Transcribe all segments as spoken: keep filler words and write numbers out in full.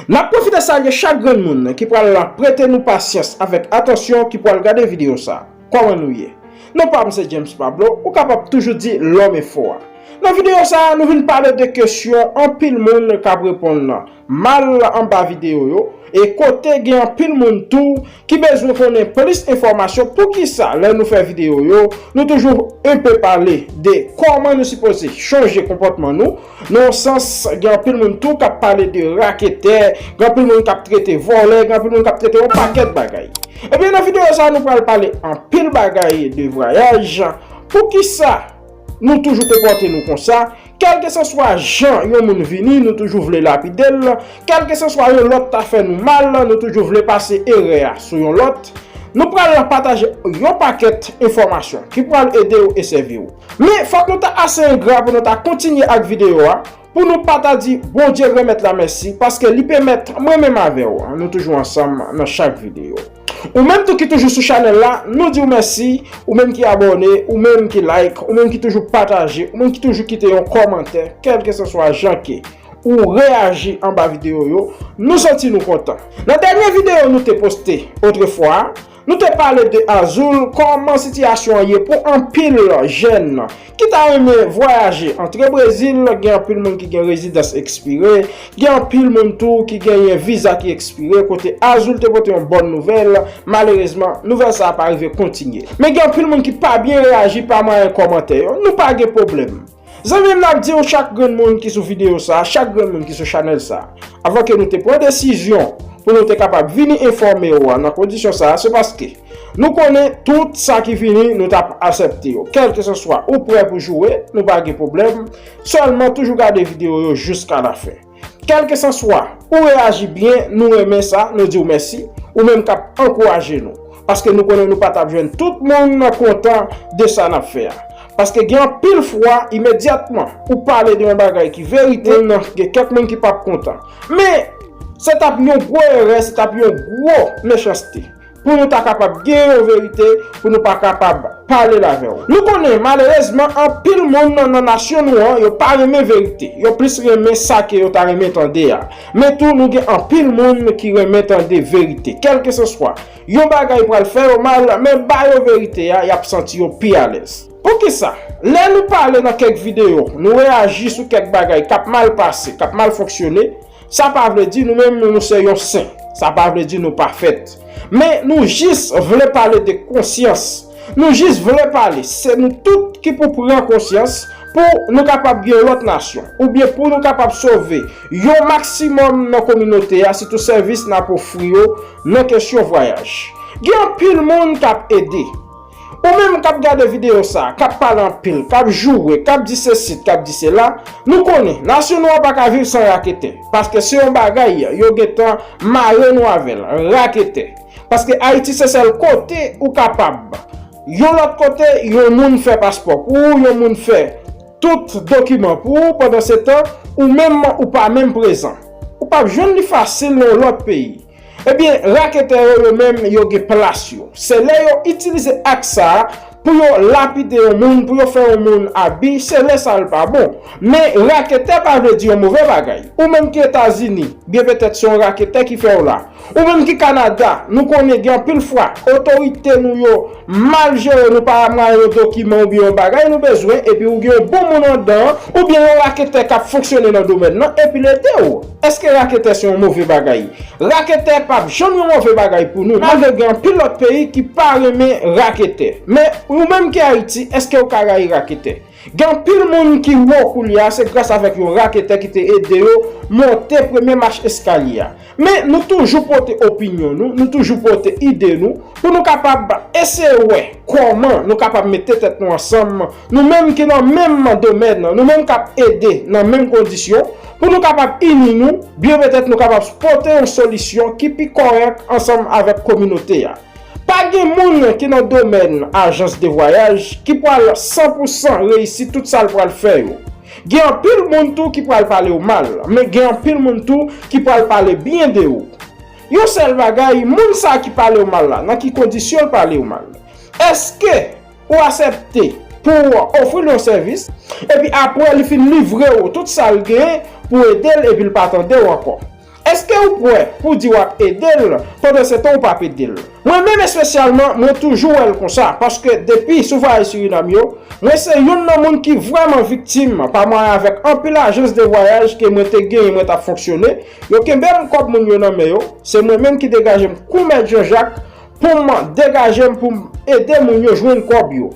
N ap pwofite salye chak grenn moun ki pral prete nou pasyans avèk atansyon, ki pral gade videyo sa. Kòman nou ye? Non pa m se James Pablo, ou kapab toujou di Lòm Enfo a. Nan videyo sa a, nou vin pale de kesyon anpil moun k ap reponn mal anba videyo yo, e kote gen anpil moun tou ki bezwen konnen plis enfòmasyon. Poukisa, lè nou fè videyo yo, nou toujou enpe pale de kòman nou sipoze chanje konpòtman nou? Nan yon sans, gen anpil moun tou k ap pale de raketè, gen anpil moun k ap trete vòlè, gen anpil moun k ap trete yon pakèt bagay. Ebyen, nan videyo sa a, nou pral pale anpil bagay de vwayaj. Poukisa nou toujou konpòte nou konsa? Kèlkeseswa jan yon moun vini, nou toujou vle lapide l. Kèlkeseswa yon lòt ta fè nou mal, nou toujou vle pase erè a sou yon lòt. Nou pral pataje yon pakèt enfòmasyon ki pral ede w e sèvi w. Men, fòk nou ta ase engra pou nou ta kontinye ak videyo a, pou nou pa ta di Bondye Granmèt la mèsi, paske li pèmèt mwen menm avè w, nou toujou ansanm nan chak videyo. Ou menm tou ki toujou sou chanèl la, nou di w mèsi. Ou menm ki abòne, ou menm ki like, ou menm ki toujou pataje, ou menm ki toujou kite yon kòmantè, kèlkeseswa jan ke ou reyaji anba videyo yo, nou santi nou kontan. Nan dènye videyo nou te poste otrefwa a, nou te pale de Azul, kòman sitiyasyon an ye pou anpil jèn ki ta renmen vwayaje antre Brezil. Gen anpil moun ki gen rezidans ekspire, gen anpil moun tou ki genyen viza ki ekspire, kote Azul te pote yon bòn nouvèl. Malerezman, nouvèl sa a pa rive kontinye. Men gen anpil moun ki pa byen reyaji pa mwayen kòmantè yo. Nou pa gen pwoblèm. Zanmi m, n ap di w chak grenn moun ki sou videyo sa a, chak grenn moun ki sou chanèl sa a, avan ke nou te pran desizyon pou nou te kapab vini enfòme w a nan kondisyon sa a, se paske nou konnen tout sa ki vini, nou t ap aksepte yo. Kèlkeseswa ou prè pou joure, nou pa gen pwoblèm. Sèlman toujou gade videyo yo jiska lafen. Kèlkeseswa ou reyaji byen, nou renmen sa, nou di w mèsi, ou menm k ap ankouraje nou. Paske nou konnen nou pa t ap jwenn tout moun kontan de sa n ap fè a. Paske gen anpil fwa, imedyatman ou pale de yon bagay ki verite, gen kèk moun ki p ap kontan. Men, se t ap yon gwo erè, se t ap yon gwo mechanste pou nou ta kapab gen yon verite, pou nou pa kapab pale l avè w. Nou konnen, malerezman, anpil moun nan nasyon nou an, yo pa renmen verite. Yo plis renmen sa ke yo ta renmen tande a. Men tou, nou gen anpil moun ki renmen tande verite. Kèlkeseswa yon bagay pral fè yo mal, men ba yo verite a, y ap santi yo pi alèz. Poukisa? Lè nou pale nan kèk videyo, nou reyaji sou kèk bagay k ap mal pase, k ap mal fonksyone, sa pa vle di nou menm nou se yon sen. Sa pa vle di nou pafèt. Men nou jis vle pale de konsyans. Nou jis vle pale. Se nou tout ki pou pran konsyans pou nou kapab gen yon lòt nasyon. Oubyen pou nou kapab sove yon maksimòm nan kominote a, sitou sèvis n ap ofri yo nan kesyon vwayaj. Gen anpil moun k ap ede. Ou menm k ap gade videyo sa a, k ap pale anpil, k ap joure, k ap di sesi, k ap di sela, nou konnen, nasyon nou an pa ka viv san raketè. Paske se yon bagay, yo gentan mare nou avè l, raketè. Paske Ayiti se sèl kote ou kapab. Yon lòt kote, yon moun fè paspò pou ou, yon moun fè tout dokiman pou ou, pandan se tan, ou menm, ou pa menm prezan. Ou p ap jwenn li fasil nan yon lòt peyi. Ebyen, raketè yo, yo menm, yo gen plas yo. Se lè yo itilize ak sa a pou yo lapide yon moun, pou yo fè yon moun abi, se lè sa l pa bon. Men raketè pa vle di yon move bagay. Ou menm ki Etazini, byen petèt se yon raketè ki fè w la. Ou menm ki Kanada, nou konnen gen anpil fwa otorite nou yo mal jere nou pa mwayen yon dokiman oubyen yon bagay nou bezwen, epi ou gen yon bon moun anndan an, oubyen yon raketè k ap fonksyone nan domèn nan, epi l ede w. Èske raketè se yon move bagay? Raketè p ap janm yon move bagay pou nou, malgre gen anpil lòt peyi ki pa renmen raketè. Men, ou menm ki Ayiti, èske w ka rayi raketè? Gen anpil moun ki wo koulye a, se gras avèk yon raketè ki te ede yo monte premye mach eskalye a. Men, nou toujou pote opinyon nou, nou toujou pote ide nou, pou nou kapab eseye wè kòman nou kapab mete tèt nou ansanm, nou menm ki nan menm domèn, nou menm k ap ede nan menm kondisyon, pou nou kapab ini nou, byen petèt nou kapab pote yon solisyon ki pi kòrèk ansanm avèk kominote a. Pa gen moun ki nan domèn ajans de vwayaj ki pral san pou san reyisi tout sa l pral fè yo. Gen anpil moun tou ki pral pale w mal, men gen anpil moun tou ki pral pale byen de ou. Yon sèl bagay, moun sa ki pale w mal la, nan ki kondisyon l pale w mal? Èske ou aksepte pou w ofri l yon sèvis, epi apre li fin livre w tout sa l genyen pou ede l, epi l pa tande w ankò? Èske ou prè pou di w ap ede l pandan se tan ou p ap ede l? Mwen menm espesyalman, mwen toujou wè l konsa, paske depi sou vwayaj Sirinam yo, mwen se youn nan moun ki vrèman viktim pa mwayen avèk anpil ajans de vwayaj ke mwen te genyen, mwen t ap fonksyone, yo kenbe m kòb moun yo nan men yo, se mwen menm ki degaje m kou mèt Jean Jacques pou m degaje m pou m ede moun yo jwenn kòb yo.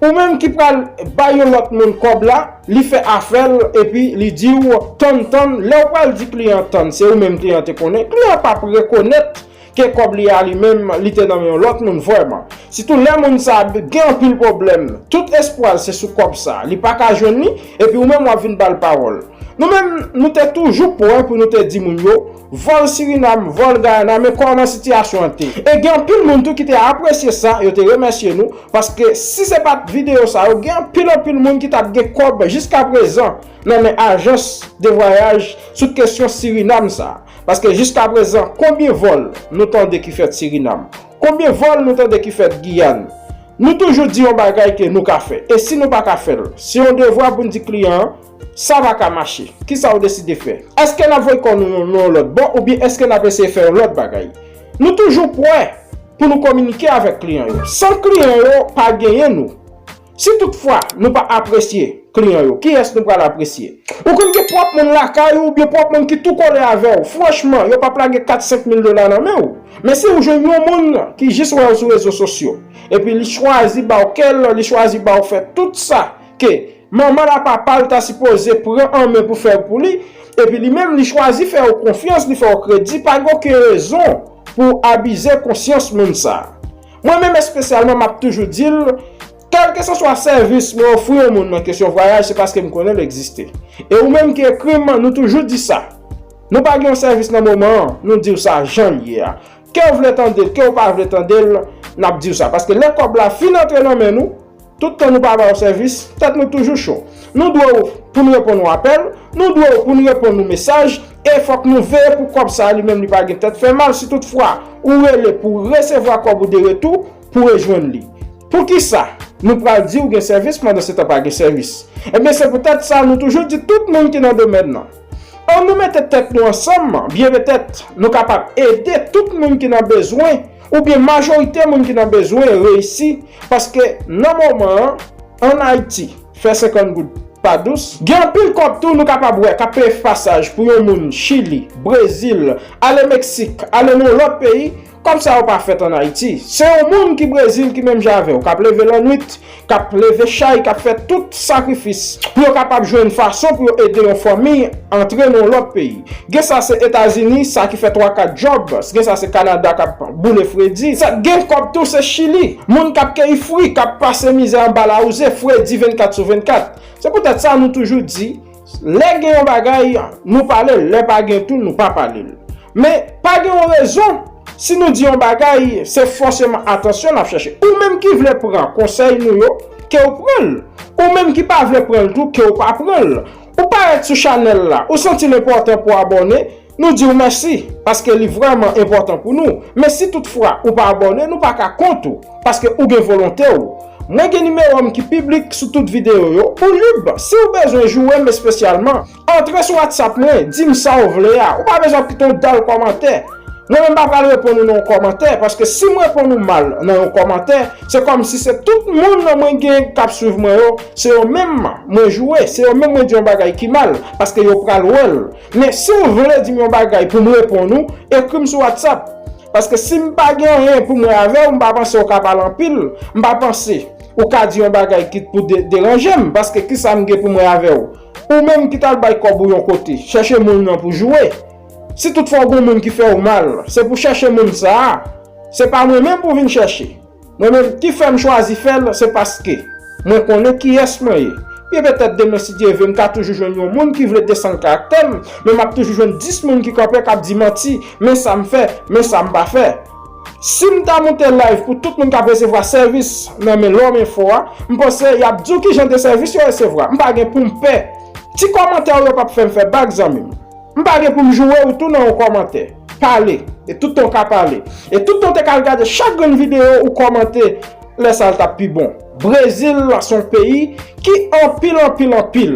Ou menm ki pral bay yon lòt moun kòb la, li fè afè l epi li di w tann, tann, lè w pral di kliyan tann, se ou menm kliyan te konnen, kliyan p ap rekonèt ke kòb li a li menm li te nan men yon lòt moun vrèman. Sitou lè moun sa gen anpil pwoblèm, tout espwa l se sou kòb sa, li pa ka jwenn li, epi ou menm w ap vin ba l pawòl. Nou menm, nou te toujou prè pou nou te di moun yo, vòl Sirinam, vòl Gayana, men kòman sitiyasyon an te ye. E gen anpil moun tou ki te apresye sa, yo te remèsye nou, paske si se pa t videyo sa yo, gen anpil, anpil moun ki t ap gen kòb jiskaprezan nan men ajans de vwayaj sou kesyon Sirinam sa. Paske jiskaprezan, konbyen vòl nou tande ki fèt Sirinam? Konbyen vòl nou tande ki fèt Giyàn? Nou toujou di yon bagay ke nou ka fè. E si nou pa ka fè l, se yon devwa pou n di kliyan an, sa pa ka mache. Kisa w deside fè? Èske n ap voye kò nou yon, yon lòt bò oubyen èske n ap eseye fè yon lòt bagay? Nou toujou prè pou nou kominike avèk kliyan yo. San kliyan yo pa genyen nou. Si toutfwa nou pa apresye kliyan yo, kiyès nou pral apresye? Ou konn gen pwòp moun lakay ou oubyen pwòp moun ki tou kole avè w. Franchman, yo p ap lage kat, senk mil dola nan men w. Men si w jwenn yon moun ki jis wè w sou rezo sosyo, epi li chwazi ba w kè l, li chwazi ba w fè tout sa ke manman l a papa l ta sipoze pran an men pou fè pou li, epi li menm li chwazi fè w konfyans, li fè w kredi, pa gen okenn rezon pou w abize konsyans moun sa a. Mwen menm espesyalman, m ap toujou di l, kèlkeseswa sèvis mwen ofri yon moun nan kesyon vwayaj, se paske m konnen l egziste. E ou menm ki ekri m, nou toujou di sa. Nou pa gen yon sèvis nan moman an, nou di w sa jan l ye a. Ke w vle tande l, ke w pa vle tande l, n ap di w sa. Paske lè kòb la fin antre nan men nou, tout tan nou pa ba w sèvis, tèt nou toujou cho. Nou dwe w pou n reponn w apèl, nou dwe w pou n reponn ou mesaj, e fòk nou veye pou kòb sa a li menm li pa gen tèt fè mal. Si toutfwa ou rele pou w resevwa kòb ou de retou, pou w rejwenn li. Poukisa nou pral di w gen sèvis pandan se tan pa gen sèvis? Ebyen, se poutèt sa nou toujou di tout moun ki nan domèn nan, an nou mete tèt nou ansanm, byen petèt nou kapab ede tout moun ki nan bezwen, oubyen majorite moun ki nan bezwen reyisi, paske nan moman an, ann Ayiti, fè senkant goud pa dous. Gen anpil kòb tou nou kapab wè k ap peye pasaj pou yon moun Chili, Brezil, ale Meksik, ale nan yon lòt peyi, kòb sa yo pa fèt ann Ayiti. Se yon moun ki Brezil ki menm jan avè w, k ap leve lannwit, k ap leve chay, k ap fè tout sakrifis pou yo kapab jwenn fason pou yo ede yon fanmi antre nan yon lòt peyi. Gen sa se Etazini, sa ki fè twa kat djòb, gen sa se Kanada k ap boule fredi. Sa, gen kòb tou se Chili, moun k ap keyi fwi, k ap pase mizè anba lawouze, fredi vennkat sou vennkat. Se poutèt sa nou toujou di, lè gen yon bagay, nou pale l, lè pa gen tou, nou pa pale l. Men, pa gen yon rezon, si nou di yon bagay, se fòseman atansyon n ap chèche. Ou menm ki vle pran konsèy nou yo, ke w pran l. Ou menm ki pa vle pran l tou, ke w pa pran l. Ou parèt sou chanèl la, ou santi l enpòtan pou w abòne, nou di w mèsi, paske li vrèman enpòtan pou nou. Men si toutfwa ou pa abòne, nou pa ka kont ou, paske ou gen volonte w. Mwen gen nimewo m ki piblik sou tout videyo yo. Ou lib, si w bezwen joure m espesyalman, antre sou WhatsApp mwen, di m sa w vle a. Ou pa bezwen ap kite yon dal kòmantè. Mwen menm pa pral reponn ou nan yon kòmantè, paske si m reponn ou mal nan yon kòmantè, se kòmsi se tout moun mwen gen k ap swiv mwen yo, se yo menm mwen joure, se yo menm mwen di yon bagay ki mal, paske yo pral wè l. Men si w vle di m yon bagay pou m reponn ou, ekri m sou WhatsApp. Paske si m pa gen anyen pou m wè avè w, m pa panse w ka pale anpil, m pa panse ou ka di yon bagay ki pou de-, deranje m, paske kisa m gen pou m wè avè w? Ou menm ki t al bay kòb ou yon kote, chèche moun nan pou joure. Si toutfwa w gen moun ki fè w mal, se pou chèche moun sa a. Se pa mwen menm pou w vin chèche. Mwen menm, ki fè m chwazi fè l, se paske mwen konnen kiyès mwen ye. Byen petèt demen, si Dye vle, m ka toujou jwenn yon moun ki vle desann karaktè m, men m ap toujou jwenn dis moun ki kanpe k ap di manti, men sa m fè, men sa m pa fè. Si m ta monte live pou tout moun k ap resevwa sèvis nan men Lòm Enfo a, m panse y ap di w ki jan de sèvis yo resevwa. M pa gen pou m pè. Ti kòmantè w yo p ap fè m fè bak, zanmi m. M pa gen pou m joure w tou nan yon kòmantè. Pale. E tout tan w ka pale. E tout tan w te ka al gade chak grenn videyo ou kòmante, lè sa l t ap pi bon. Brezil se yon peyi ki anpil, anpil, anpil.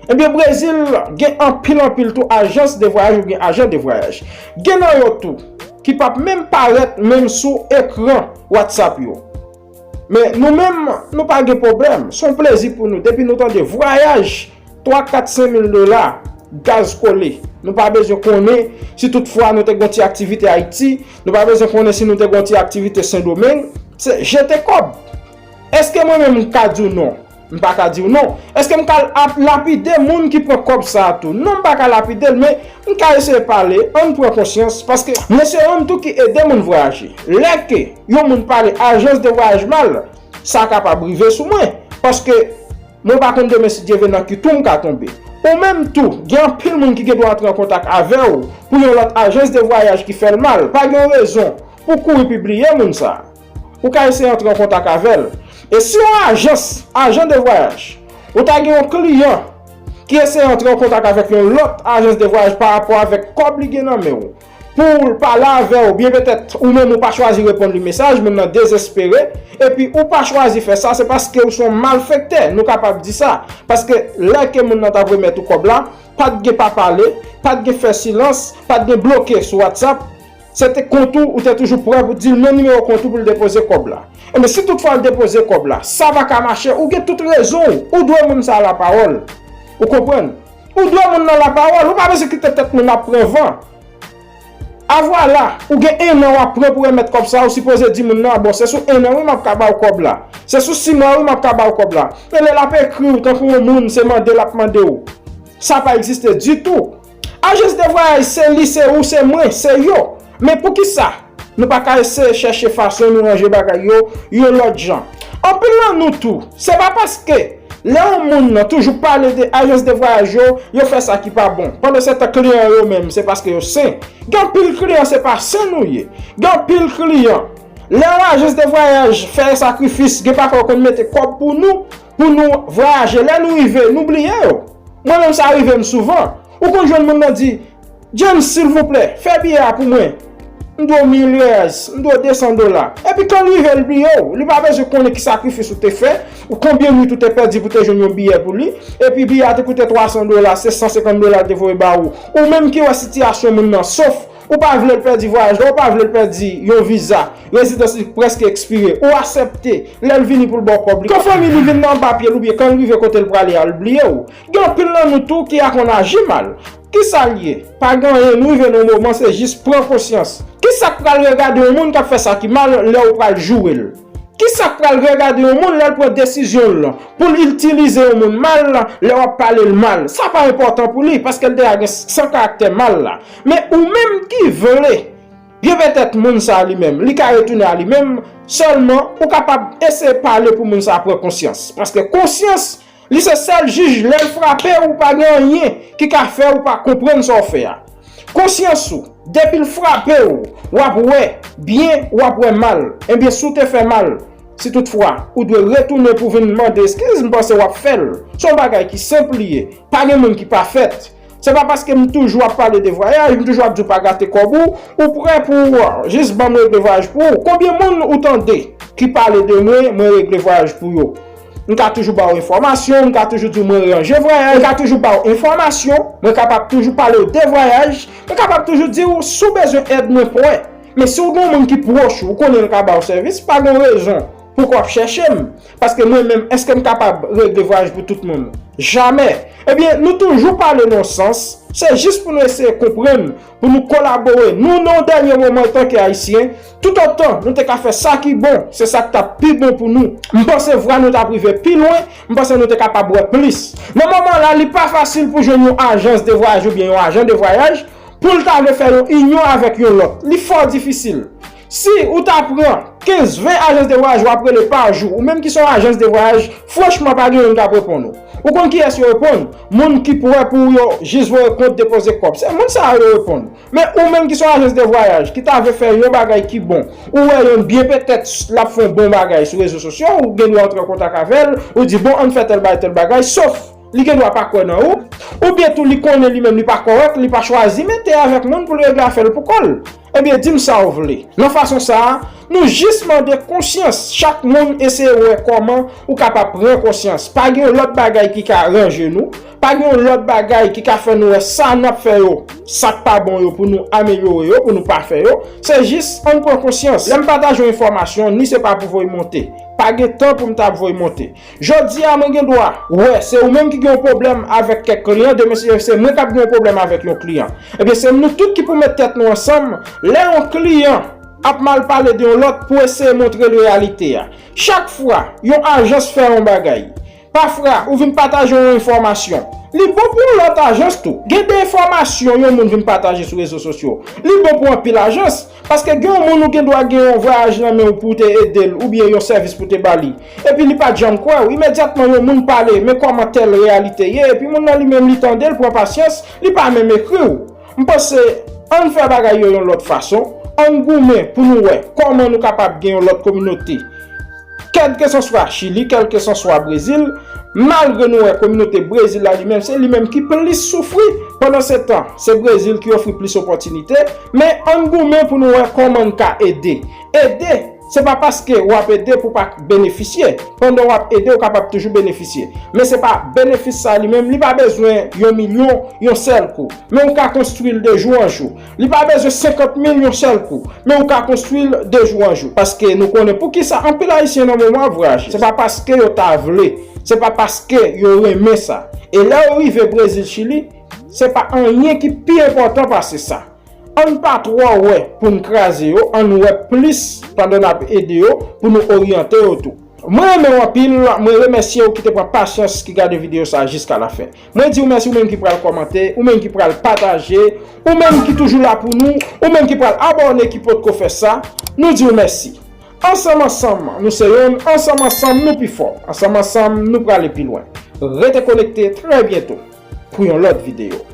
Ebyen, Brezil gen anpil, anpil tou ajans de vwayaj oubyen ajan de vwayaj. Gen nan yo tou ki p ap menm parèt menm sou ekran WhatsApp yo. Men nou menm, nou pa gen pwoblèm. Se yon plezi pou nou. Depi nou tande vwayaj, twa, kat, senk mil dola, gaz kole. Nou pa bezwen konnen si toutfwa nou te gen yon ti aktivite Ayiti. Nou pa bezwen konnen si nou te gen yon ti aktivite Sendomeng. Se jete kòb. Èske mwen menm m ka di w non? M pa ka di w non. Èske m ka ap lapide moun ki pran kòb sa a tou? Non, m pa ka lapide l, men m ka eseye pale. Ann pran konsyans, paske mwen se youn tou ki ede moun vwayaje. Lè ke yon moun pale ajans de vwayaj mal, sa kapab rive sou mwen. Paske mwen pa konn demen, si Dye vle, nan ki twou m ka tonbe. Ou menm tou, gen anpil moun ki gen dwa antre an kontak avè w pou yon lòt ajans de vwayaj ki fè l mal. Pa gen rezon pou w kouri pibliye moun sa a. Ou ka eseye antre an kontak avè l. E si yon ajans, ajan de vwayaj, ou ta gen yon kliyan ki eseye antre an kontak avèk yon lòt ajans de vwayaj pa rapò avèk kòb li gen nan men w, pou l pale avè w, byen petèt ou menm ou pa chwazi reponn li mesaj, moun nan dezespere, epi ou pa chwazi fè sa, se paske ou se yon malfektè, nou kapab di sa. Paske lè ke moun nan t ap remèt ou kòb la, pa t gen pa pale, pa t gen fè silans, pa t gen bloke sou WhatsApp. Se te kont ou, ou te toujou prè pou di l non nimewo kont ou pou l depoze kòb la. Ebyen, si toutfwa l depoze kòb la, sa pa ka mache, ou gen tout rezon w, ou dwe moun sa a lapawòl. Ou konprann? Ou dwe moun nan lapawòl, ou pa bezwen kite tèt moun ap pran van. A vwala, ou gen ennan w ap pran pou remèt kòb sa a, ou sipoze di moun nan, bon, se sou ennan wi m ap ka ba w kòb la. Se sou sis mwa wi m ap ka ba w kòb la. Men lè l ap ekri w tankou yon moun, se mande l ap mande w. Sa pa egziste ditou. Ajans de vwayaj, se li, se ou, se mwen, se yo. Men poukisa nou pa ka eseye chèche fason nou ranje bagay yo yon lòt jan? Anpil nan nou tou, se pa paske lè yon moun nan toujou pale de ajans de vwayaj yo, yo fè sa ki pa bon. Pandansetan, kliyan yo menm, se paske yo sen. Gen anpil kliyan, se pa sen nou ye. Gen anpil kliyan, lè yon ajans de vwayaj fè sakrifis, gen pafwa yo konn mete kòb pou nou, pou nou vwayaje. Lè nou rive, nou bliye yo. Mwen menm, sa rive m souvan. Ou konn jwenn moun nan di, James, silvouplè, fè biyè a pou mwen. M dwe w mil reais, m dwe w de san dola. Epi kan l rive, l bliye w. Li pa bezwen konnen ki sakrifis ou te fè, ou konbyen nwit ou te pèdi pou te jwenn yon biyè pou li. Epi biyè a te koute twa san dola, se san senkant dola l te voye ba ou. Ou menm ki wè sitiyasyon moun nan, sof ou pa vle l pèdi vwayaj la, ou pa vle l pèdi yon viza, rezidans li prèske ekspire, ou aksepte, lè l vini pou l ba w kòb li. Kan fanmi li vin nan anba pye l oubyen kan l rive kote l prale a, l bliye w. Gen anpil nan nou tou ki a konn aji mal. Kisa l ye? Pa gen anyen, nou rive nan yon moman, se jis pran konsyans. Kisa k pral regade yon moun k ap fè sa ki mal lè ou pral joure l? Kisa k pral regade yon moun lè l pran desizyon l pou l itilize yon moun mal, lè w ap pale l mal? Sa pa enpòtan pou li, paske l deja gen san karaktè mal la. Men ou menm ki vle, byen petèt moun sa a li menm, li ka retounen a li menm, sèlman ou kapab eseye pale pou moun sa a pran konsyans. Paske konsyans, li se sèl jij, lè l frape w, pa gen anyen ki ka fè w pa konprann sa w fè a. Konsyans ou, depi l frape w, w ap wè byen, w ap wè mal. Ebyen, si w te fè mal, si toutfwa ou dwe retounen pou vin mande eskiz, m panse w ap fè l. Se yon bagay ki senp li ye. Pa gen moun ki pafèt. Se pa paske m toujou ap pale de vwayaj, m toujou ap di w pa gate kòb ou, ou prè pou w jis ban m regle vwayaj pou ou. Konbyen moun ou tande ki pale de mwen, mwen regle vwayaj pou yo? M ka toujou ba w enfòmasyon, m ka toujou di w mwen ranje vwayaj, m ka toujou ba w enfòmasyon, mwen kapab toujou pale w de vwayaj, mwen kapab toujou di w si w bezwen èd mwen prè. Men si w gen yon moun ki pwòch ou, ou konnen l ka ba w sèvis, pa gen rezon pou w ap chèche m. Paske mwen menm, èske m kapab regle vwayaj pou tout moun? Jamè. Ebyen, nou toujou pale nan yon sans, se jis pou nou eseye konprann, pou nou kolabore. Nou, nan yon dènye moman, antanke Ayisyen, toutotan nou te ka fè sa ki bon, se sa k t ap pi bon pou nou. M panse vwa nou t ap rive pi lwen, m panse nou te kapab wè plis. Nan moman la, li pa fasil pou jwenn yon ajans de vwayaj oubyen yon ajan de vwayaj, pou l ta vle fè yon inyon avèk yon lòt. Li fò difisil. Si ou ta pran kenz, ven ajans de vwayaj w ap rele pa jou, ou menm ki se yon ajans de vwayaj, franchman, pa gen youn k ap reponn ou. Ou konn kiyès yo reponn? Moun ki prè pou yo jis voye kont, depoze kòb. Se moun sa a yo reponn. Men ou menm ki se yon ajans de vwayaj, ki ta vle fè yon bagay ki bon, ou wè youn byen petèt l ap fè yon bon bagay sou rezo sosyo, ou gen dwa antre an kontak avè l, ou di, bon, ann fè tèl bagay, tèl bagay, sof li gen dwa pa kwè nan ou, oubyen tou li konnen li menm li pa kòrèk, li pa chwazi mete avèk moun pou l regle afè l pou kò l. Ebyen, di m sa w vle. Nan fason sa a, nou jis mande konsyans. Chak moun eseye wè kòman ou kapab pran konsyans. Pa gen yon lòt bagay ki ka ranje nou, Pa gen yon lòt bagay ki ka fè nou wè sa n ap fè yo, sa k pa bon yo, pou nou amelyore yo, pou nou pa fè yo. Se jis ann pran konsyans. Lè m pataje yon enfòmasyon, ni se pa pou voye monte. Pa gen tan pou m ta voye monte. Jodi a, mwen gen dwa wè se ou menm ki gen yon pwoblèm avèk kèk kliyan, demen se, se mwen k ap gen yon pwoblèm avèk yon kliyan. Ebyen, se nou tout ki pou met tèt nou ansanm. Lè yon kliyan ap mal pale de yon lòt, pou eseye montre l reyalite a. Chak fwa yon ajans fè yon bagay, pafwa ou vin pataje yon enfòmasyon, li bon pou yon lòt ajans tou. Gen de enfòmasyon yon moun vin pataje sou rezo sosyo, li bon pou anpil ajans. Paske gen yon moun ou gen dwa gen yon vwayaj nan men w pou w te ede l, oubyen yon sèvis pou w te ba li. Epi li pa t janm kwè w. Imedyatman yon moun pale, men kòman tèl reyalite ye, epi moun nan li menm li tande, l pran pasyans, li pa menm ekri w. M panse, ann fè bagay yo yon lòt fason, ann goumen pou nou wè kòman nou kapab gen yon lòt kominote. Kèlkesanswa Chili, kèlkesanswa Brezil, malgre nou wè kominote Brezil la li menm, se li menm ki plis soufri. Pandansetan, se Brezil ki ofri plis opòtinite, men ann goumen pou nou wè kòman n ka ede. Ede, se pa paske w ap ede pou w pa benefisye. Pandan w ap ede, w kapab toujou benefisye. Men se pa benefis sa li menm, li pa bezwen yon milyon yon sèl kou. Men w ka konstwi l de jou an jou. Li pa bezwen senkant mil yon sèl kou, men ou ka konstwi l de jou an jou. Paske nou konnen poukisa anpil Ayisyen nan moman ap vwayaje. Se pa paske yo ta vle, se pa paske yo renmen sa. E lè yo rive Brezil, Chili, se pa anyen ki pi enpòtan pase sa. Ann pa twò wè pou n kraze yo, ann wè plis pandan n ap ede yo pou nou oryante yo tou. Mwen renmen w anpil, mwen remèsye w ki te pran pasyans ki gade videyo sa jiska lafen. Mwen di w mèsi ou menm ki pral kòmante, ou menm ki pral pataje, ou menm ki toujou la pou nou, ou menm ki pral abòne ki potko fè sa, nou di w mèsi. Ansanm ansanm, nou se yonn, ansanm ansanm, nou pi fò. Ansanm ansanm, nou prale pi lwen. Rete konekte, trè byento pou yon lòt videyo.